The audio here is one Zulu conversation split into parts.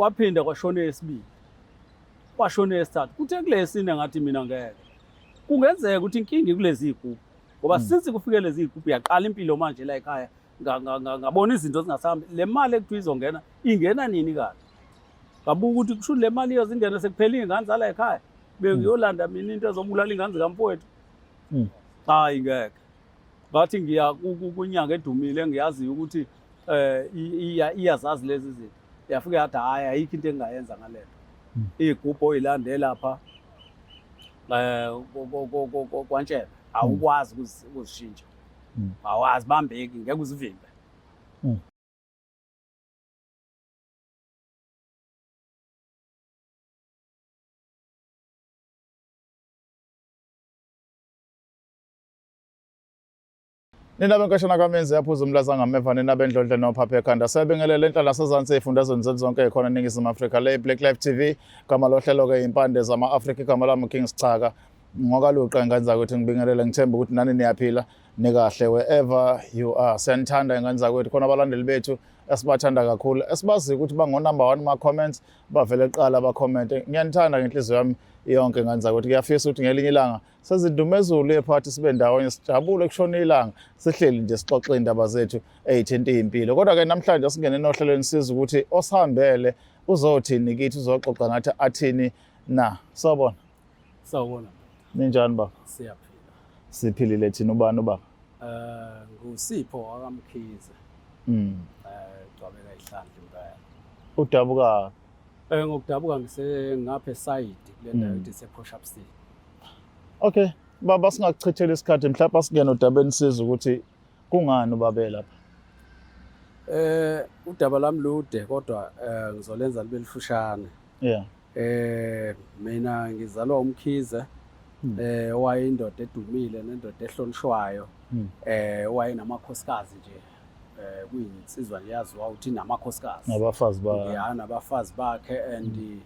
Kwaphinda kwashona eyesibili, kwashona eyesithathu. Kuthe kulesine ngathi mina ngeke kungenzeka ukuthi inkinga ikulezi iy'gubhu ngoba since kufike lezi iy'gubhu yaqala impilo manje la ekhaya, ngabona izinto zingasahambi. Le mali ekuthiwa izongena ingena nini kanti? Ngabuka ukuthi kusho le mali iyozingena sekuphela iy'ngane zala ekhaya, bengiyolanda mina into ezobulala iy'ngane zikamfowethu. Hayi ngeke. Ngathi ngiya kwinyanga edumile engiyaziyo ukuthi iyazazi lezi zinto. Yafike yathi hhayi ayikho into engingayenza ngale nto. Iy'gubhu oyilande lapha kwaNtshebe awukwazi ukuzishintsha. Awazibambeki, ngeke uzivimbe. Nina benkashana kaMenzi yaphuza umlaza ngameva, nina bendlondle nophapha ekhanda. Siyabingelela enhla nasezansi ey'fundazweni zethu zonke ey'khona eNingizimu Afrika. Le Black Life TV, igama lohlelo-ke impande zama-Afrika, igama lami King Sichaka. Ngokaluqa ingane zakwethu, ngibingelele, ngithemba ukuthi nani niyaphila, nikahle wherever you are. Siyanithanda ingane zakwethu, khona abalandeli bethu esibathanda kakhulu, esibaziyo ukuthi bango-number 1 kuma-comments, bavele kuqala bakhomente. Ngiyanithanda ngenhliziyo yami yonke ingane zakwethu. Ngiyafisa ukuthi ngelinye ilanga sezindumezulu yephathi sibe ndawonye sijabule kushona ilanga sihleli nje sixoxe iy'ndaba zethu ey'thinta iy'mpilo. Kodwa-ke namhlanje singene nohlelweni sizwe ukuthi osihambele uzothini kithi, uzoxoxa nathi athini na. Sawubona. Sawubona. Ninjani baba? Siyaphila. Siphilile thina. Ubani ubaba? NguSipho wakaMkhize. Gcwabeka ihlandla impela. Udabuka? Ngokudabuka ngise ngapha esayidi kule ndawo ethi se-Port Shepstone. Okay, baba singakuchithela isikhathi, mhlawumbe asingene odabeni sizwe ukuthi kungani ubabe lapha. Udaba lami lude kodwa ngizolenza libe lifushane. Mina ngizalwa uMkhize, owayeyindoda edumile nendoda ehlonishwayo, owayenamakhosikazi nje, kuyinsizwa nje yaziwa ukuthi inamakhosikazi. Nabafazi bakhe. Ya, nabafazi bakhe and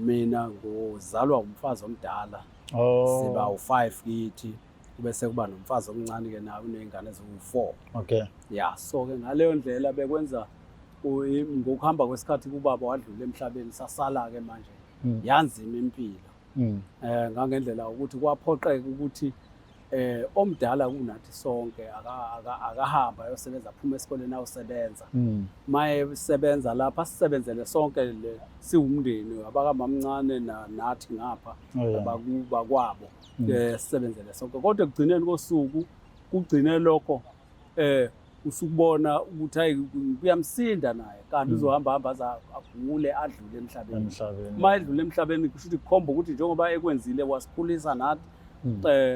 mina ngozalwa umfazi omdala. Siba u5 kithi, kube sekuba nomfazi omncane ke naye unezingane eziwu4. Ya, so ke ngaleyo ndlela bekwenza ngokuhamba kwesikhathi kubaba wadlula emhlabeni, sasala ke manje. Yanzima impilo. Ngangendlela ukuthi kwaphoqeka ukuthi omdala kunathi sonke akahamba ayosebenza, aphuma esikoleni ayosebenza. Maye sebenza lapha sisebenzele sonke le siwumndeni abakamamncane nathi ngapha abakuba kwabo, sisebenzele sonke. Kodwa ekugcineni kosuku kugcine lokho usukubona ukuthi hayi kuyamsinda naye, kanti uzohamba hamba aze agule adlule emhlabeni. Emhlabeni. Uma edlule emhlabeni kusho ukuthi kukhomba ukuthi njengoba ekwenzile wasikhulisa nathi,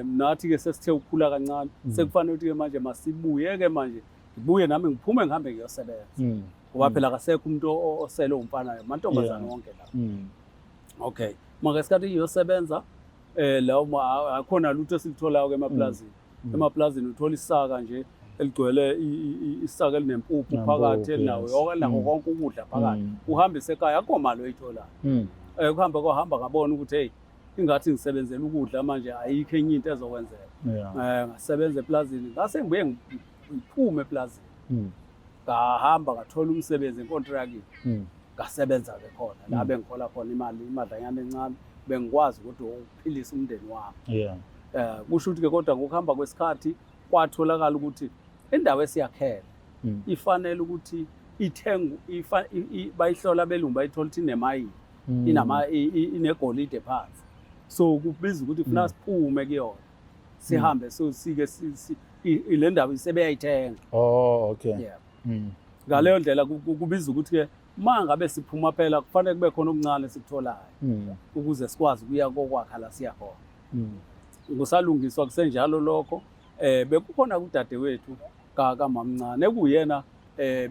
nathi ke sesithe ukukhula kancane, sekufanele ukuthi ke manje masibuye ke manje, ngibuye nami ngiphume ngihambe ngiyosebenza. Ngoba phela akasekho umuntu osele umfana, amantombazane wonke la. Okay, maka isikhathi ngiyosebenza lawo akhona lutho esilitholayo ke emaplazini. Emaplazini uthola isaka nje eligcwele isaka elinempuphu Nempuphu, phakathi, elinawo yonke, elinakho konke ukudla phakathi. Uhambise ekhaya akukho mali oyitholayo. Kuhambe kwahamba ngabona ukuthi hey ingathi ngisebenzela ukudla manje, ayikho enye into ezokwenzeka. Ngasebenza eplazini, ngase ngibuye ngiphume eplazini. Ngahamba ngathola umsebenzi enkontrakini. Ngasebenza ke khona la bengihola khona imali, imadlanyana encane, bengikwazi ukuthi ukuphilisa umndeni wami. Kusho ukuthi ke kodwa ngokuhamba kwesikhathi kwatholakala ukuthi indawo esiyakhele ifanele ukuthi ithengwe, bayihlola abelungu bayithola ukuthi inemayini, inegolide phansi. So kubiza ukuthi kufuna siphume kuyona sihambe, so sike le ndawo isebeyayithenga. Oh, okay. Ngaleyo ndlela kubiza ukuthi ke uma ngabe siphuma phela kufanele kube khona okuncane esikutholayo ukuze sikwazi ukuya kokwakha la siya khona. Kusalungiswa kusenjalo lokho, bekukhona kudadewethu kamamncane ekuyena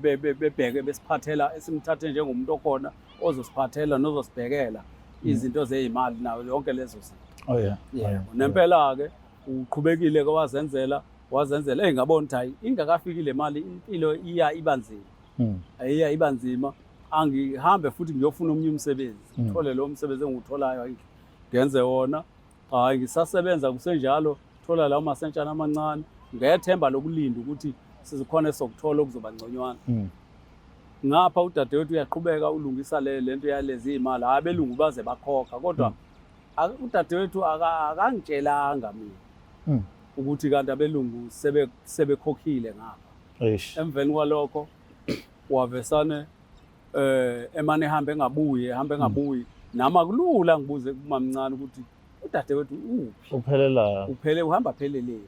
bebheke besiphathela, esimthathe njengomuntu okhona ozosiphathela nozosibhekela izinto zeyimali nayo yonke lezo zinto. Oh yeah. Yebo. Oh, yeah. Nempela ke uqhubekile ke wazenzela, wazenzela, ngabona ukuthi hayi ingakafiki le mali impilo iya ibanzima. Iya ibanzima, angihambe futhi ngiyofuna omunye umsebenzi. Ngithole lo msebenzi engiwutholayo, hayi, ngenze wona. Hayi ngisasebenza kusenjalo, thola lawo masentshana amancane ngethemba lokulinda ukuthi sizikhona esokuthola okuzoba ngconywana. Ngapha udadewethu uyaqhubeka ulungisa le lento yalezi imali, hayi abelungu baze bakhokha kodwa udadewethu akangitshelanga mina ukuthi kanti abelungu sebekhokhile ngapha. Emveni kwalokho wavesane emane ehambe engabuyi, ehambe engabuyi. Nami akulula ngibuze kumamncane ukuthi udadewethu uphi? Uphelela. Uphele uhamba phelele.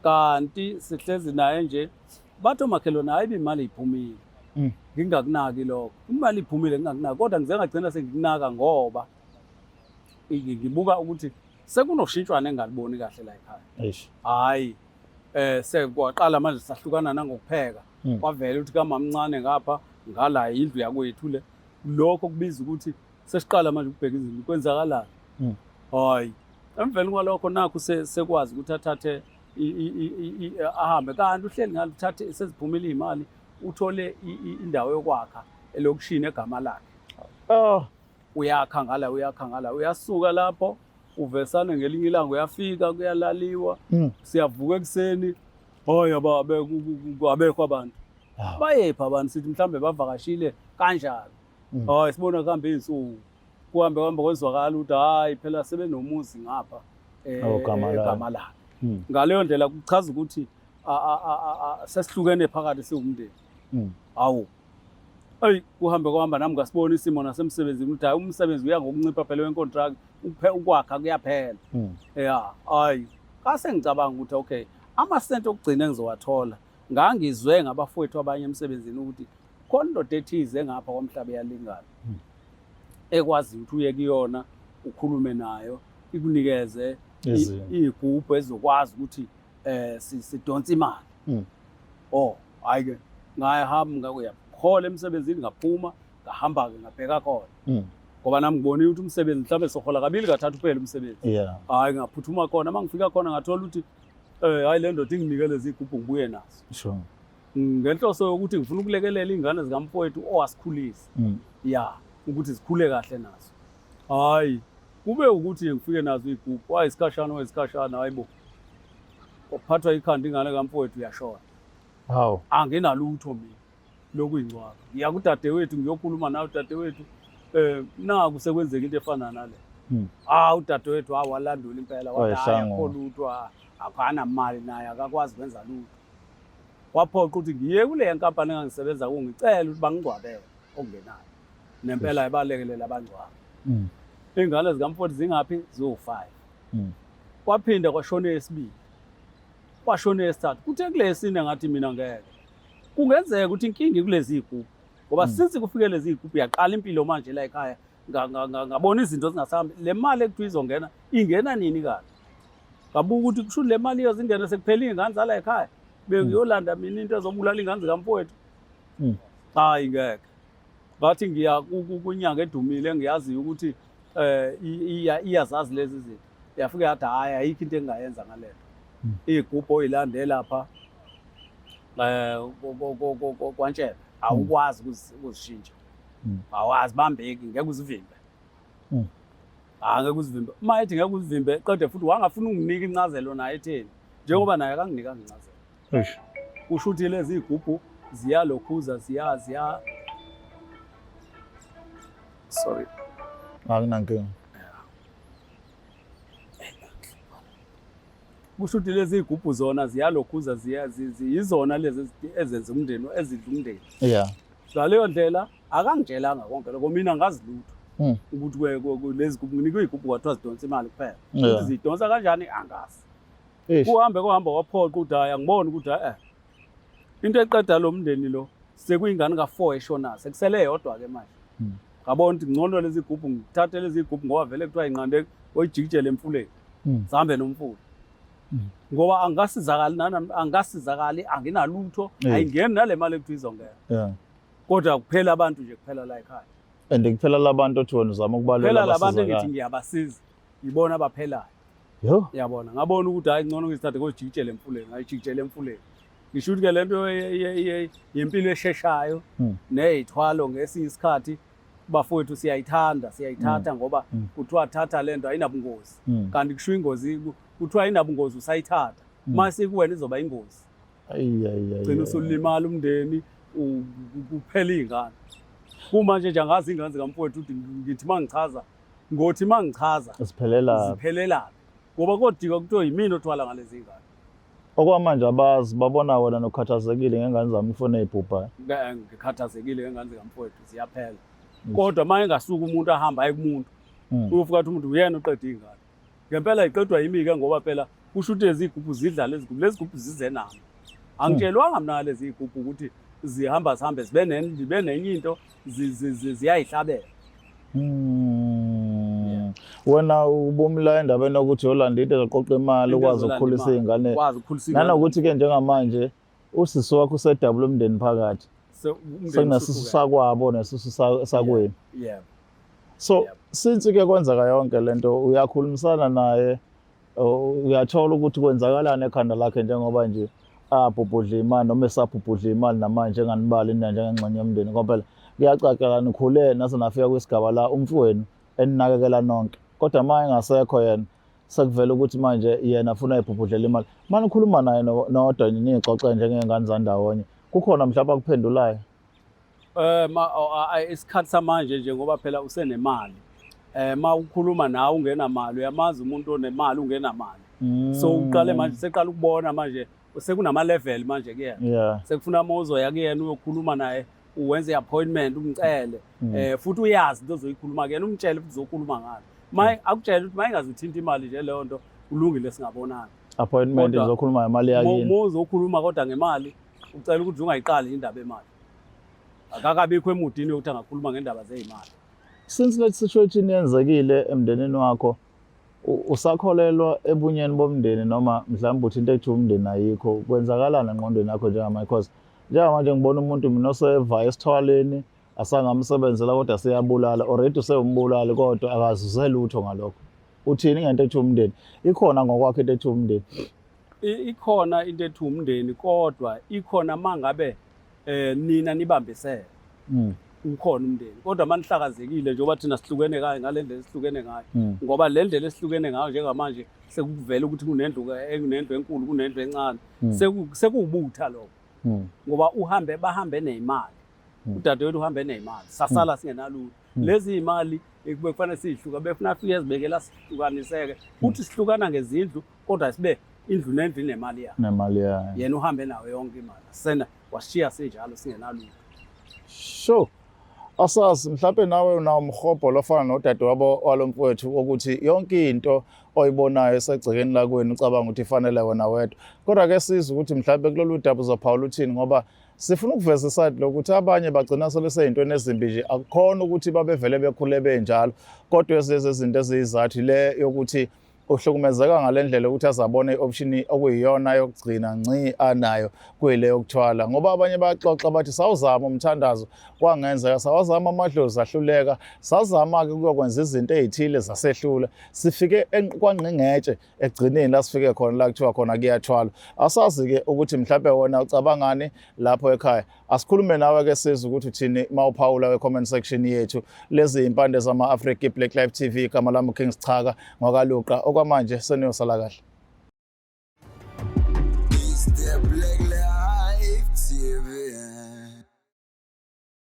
Kanti sihlezi naye nje bathi omakhelwane hayi imali iphumile. Ngingakunaki lokho. Imali iphumile ngingakunaki kodwa ngize ngagcina sengikunaka ngoba ngibuka ukuthi sekunoshintshwana engaliboni kahle la ekhaya. Hayi sekwaqala manje sahlukana nangokupheka. Kwavela ukuthi kamamncane ngapha ngala indlu yakwethu le. Lokho kubiza ukuthi sesiqala manje ukubheka izinto kwenzakalani. Hayi emveni kwalokho nakhu sekwazi ukuthi athathe ahambe kanti uhleli ngalo uthathe seziphumile imali uthole indawo yokwakha elokishini egama lakhe. Oh, uyakha ngala uyakha ngala uyasuka lapho uvesane ngelinye ilanga uyafika kuyalaliwa. Siyavuka ekuseni hayi abekho abantu. Bayephi abantu sithi mhlambe bavakashile kanjani. Hayi sibona kuhambe izinsuku. Kuhambe kuhambe kwezwakala ukuthi hayi phela sebenomuzi ngapha egama lakhe. Ngaleyo ndlela kuchaza ukuthi sesihlukene phakathi siwumndeni. Hawu. Ayi kuhambe kuhamba nami ngasibona isimo nasemsebenzini ukuthi hayi umsebenzi uya ngokuncipha phela wenkontrakt ukwakha kuyaphela. Yeah, hayi kase ngicabanga ukuthi okay amasenti okugcina engizowathola ngangizwe ngabafowethu abanye emsebenzini ukuthi khona indoda ethize ngapha kwamhlaba iyalingana ekwazi ukuthi uye kuyona ukhulume nayo ikunikeze iy'gubhu ezokwazi ukuthi sidonse imali. Oh hayi ke ngayahamba ngakuyahola emsebenzini ngaphuma ngahamba ke ngabheka khona. Ngoba nami ngibonile ukuthi umsebenzi mhlawumbe sohola kabili kathathu kuphela umsebenzi. Hayi ngaphuthuma khona mangifika khona ngathola ukuthi hayi le ndoda inginike lezi igubhu ngibuye nazo. Sure. Ngenhloso yokuthi ngifuna ukulekelela ingane zikamfowethu owasikhulisa. Ya, ukuthi zikhule kahle nazo. Hayi, kube ukuthi ngifike nazo igubhu, hayi isikhashana wesikhashana hayibo. Waphathwa ikhanda ingane kamfowethu uyashona. Hawu. Anginalutho mina lokuyingcwaba. Ngiya kudadewethu ngiyokhuluma nawe udadewethu naku sekwenzeka into efana nale. Ah udadewethu walandula impela wathi hayi akho lutho akanamali naye akakwazi kwenza lutho. Waphoqa ukuthi ngiye kule nkampani engangisebenza kuyo ngicela ukuthi bangingcwabele okungenayo. Nempela ibalekelela abangcwaba. Ingane zikamfowethu zingaphi? Ziwu-5. Kwaphinda kwashona esibili. Kwashona esithathu. Kuthe kulesine ngathi mina ngeke. Kungenzeka ukuthi inkinga kulezi igubhu. Ngoba since kufike lezi igubhu yaqala impilo manje la ekhaya ngabona izinto zingasahambi. Le mali ekuthiwa izongena ingena nini kanti? Ngabuka ukuthi kusho le mali iyozingena sekuphela iy'ngane zala ekhaya. Bengiyolanda mina into ezobulala iy'ngane zikamfowethu. Hayi ngeke. Ngathi ngiya kunyanga edumile engiyaziyo ukuthi iyazazi lezi zinto. Yafika yathi hayi ayikho into engingayenza ngalento. Iy'gubhu oyilande lapha kwaNtshebe awukwazi ukuzishintsha. Awazibambeki ngeke uzivimbe. Angeke uzivimbe. Uma ethi ngeke uzivimbe qede futhi wangafuna unginike incazelo naye etheni. Njengoba naye akanginikanga incazelo. Kusho ukuthi lezi igubhu ziyalokhuza ziya Sorry. Akunankinga. Kusho ukuthi lezi igubhu zona ziyalokhuza ziyizona lezi ezenza umndeni ezidla umndeni. Yeah. Ngaleyo ndlela akangitshelanga konke lokho mina ngazi lutho. Ukuthi lezi gubhu nginikwe igubhu kwathiwa zidonsa imali kuphela. Ukuthi zidonsa kanjani angazi. Kuhambe kuhamba waphoqa ukuthi hayi angiboni ukuthi into eqeda lo mndeni lo sekuyingane ka4 eshonayo sekusele yodwa ke manje. Ngabona ukuthi ngcono lezi gubhu ngithathe lezi gubhu ngoba vele kuthiwa inqande oyijikijele emfuleni. Sihambe nomfula. Ngoba angasizakali nana angasizakali anginalutho ayingeni nale mali ekuthiwa izongena. Kodwa kuphela abantu nje kuphela la ekhaya. And kuphela labantu othi wena uzama ukubalwela abasizakala. Kuphela labantu engithi ngiyabasiza yibona abaphelayo. Yho. Yabona ngabona ukuthi hayi ngcono ngizithathe ngojikijele emfuleni ngayijikijele emfuleni. Ngisho ukuthi ke lento yempilo esheshayo nezithwalo ngesinye isikhathi bafowethu siyayithanda siyayithatha ngoba kuthiwa thatha lento ayinabungozi. Kanti kusho ingozi kuthiwa ayinabungozi usayithatha. Mase kuwena izoba ingozi. Ayi ayi ayi. Gcina usulimala umndeni. Kuphela iy'ngane. Kumanje nje angazi iy'ngane zikamfowethu ukuthi ngithi uma ngichaza, ngothi uma ngichaza Ziphelela. Ziphelelaphi, ngoba kodika kuthiwa yimina othwala ngalezi ngane. Okwamanje abazi, babona wena nokhathazekile ngengane zami ifoni eyibhubhayo. Ngikhathazekile ngengane zikamfowethu ziyaphela, kodwa uma engasuka umuntu ahamba aye kumuntu, uyofika athi umuntu uyena oqeda iy'ngane. Ngempela iqedwa yimi-ke, ngoba phela kusho ukuthi lezi iy'gubhu zidla lezi gubhu, lezi gubhu zize nami. Angitshelwanga mina lezi iy'gubhu ukuthi zihamba zihambe zibe nenye into ziyayihlabela. Wena ubumla endabeni yokuthi uyolanda into ezoqoqa imali Into ukwazi ezolanda ukukhulisa imali, iy'ngane. Ukwazi ukukhulisa iy'ngane. Nanokuthi-ke njengamanje usisi wakho usedabula umndeni phakathi. Umndeni Sekunesisu usuhlukene. sakwabo nesisu sakwenu. Yebo. So Yebo. since ke kwenzeka yonke lento, uyakhulumisana naye, uyathola ukuthi kwenzakalani ekhanda lakhe njengoba nje abhubhudla imali noma esabhubhudla imali namanje enganibali nina njengengxenye yomndeni, ngoba phela kuyacaca la nikhule naze nafika kwisigaba la umfowenu eninakekela nonke, kodwa uma engasekho yena sekuvela ukuthi manje yena afuna ibhubhudlela imali. Uma nikhuluma naye nodwa niyixoxe njengey'ngane zandawonye, kukhona mhlawumbe akuphendulayo? Ma isikhathi samanje nje, ngoba phela usenemali, ma ukhuluma nawe ungenamali, uyamazi umuntu onemali ungenamali. So uqale manje seqala ukubona manje sekunama level manje kuyena. Sekufuna uma uzoya kuyena uyokhuluma naye, uwenze i-appointment, umcele, futhi uyazi into ozoyikhuluma kuyena, umtshele futhi uzokhuluma ngalo. Ma akutshele ukuthi mayingazuthinta imali nje leyo nto, ulungile, singabonana. Appointment izokhuluma ngemali yakini. Uma uzokhuluma kodwa ngemali, ucela ukuthi ungayiqali indaba emali. Akakabikho emudini yokuthi angakhuluma ngendaba zey'mali. Since le situation yenzekile emndenini wakho, usakholelwa ebunyeni bomndeni noma mhlawumbe uthi into ethi umndeni ayikho? Kwenzakalani engqondweni yakho njengamanje? Because njengamanje ngibona umuntu mina oseva esithwaleni asangamsebenzela kodwa seyabulala already, usewumbulali kodwa akazuze lutho ngalokho. Uthini ngento ethi umndeni? Ikhona ngokwakho into ethi umndeni? Ikhona into ethi umndeni, kodwa ikhona mangabe nina nibambisene. Ukhona umndeni, kodwa manihlakazekile njengoba thina sihlukene kayo ngale ndlela esihlukene ngayo, ngoba le ndlela esihlukene ngayo njengamanje sekuvela ukuthi kunendlu kunendlu enkulu, kunendlu encane. Sekuwubutha lokho, ngoba uhambe bahambe neyimali. Udadewethu uhambe neyimali, sasala singenalutho. Lezi iy'mali bekufanele siyihluka, befuna afike ezibekela sihlukaniseke kuthi sihlukana ngezindlu, kodwa sibe indlu nendlu inemali yayo. Nemali yayo. Yena uhambe nayo yonke imali, sena washiya sinjalo singenalutho. Sure. Asazi mhlawumbe nawe unawo umhobholo ofana nodadewabo walo mfowethu wokuthi yonke into oyibonayo esegcekeni lakwenu ucabanga ukuthi ifanele wena wedwa. Kodwa ke sizwe ukuthi mhlawumbe kulolu daba uzophawula uthini, ngoba sifuna ukuveza iside lokuthi abanye bagcina sebeseyintweni ezimbi nje, akukhona ukuthi babevele bekhule benjalo, kodwa ezinye izinto eziyizathi le yokuthi uhlukumezeka ngale ndlela ukuthi azabone i-option okuyiyona yokugcina ngci anayo kuyile yokuthwala, ngoba abanye bayaxoxa bathi sawuzama umthandazo kwangenzeka, sawazama amadlozi ahluleka, sazama-ke kuyokwenza izinto ey'thile zasehlula, sifike kwangqingetshe ekugcineni la sifike khona la kuthiwa khona kuyathwalwa. Asazi-ke ukuthi mhlawumbe wena ucabangani lapho ekhaya. Asikhulume nawe-ke sizwe ukuthi uthini uma uphawula kwe-comment section yethu. Lezi impande zama-Afrika, i-Black Life TV. Igama lami King Sichaka ngwakaluqa. Okwamanje seniyosala kahle.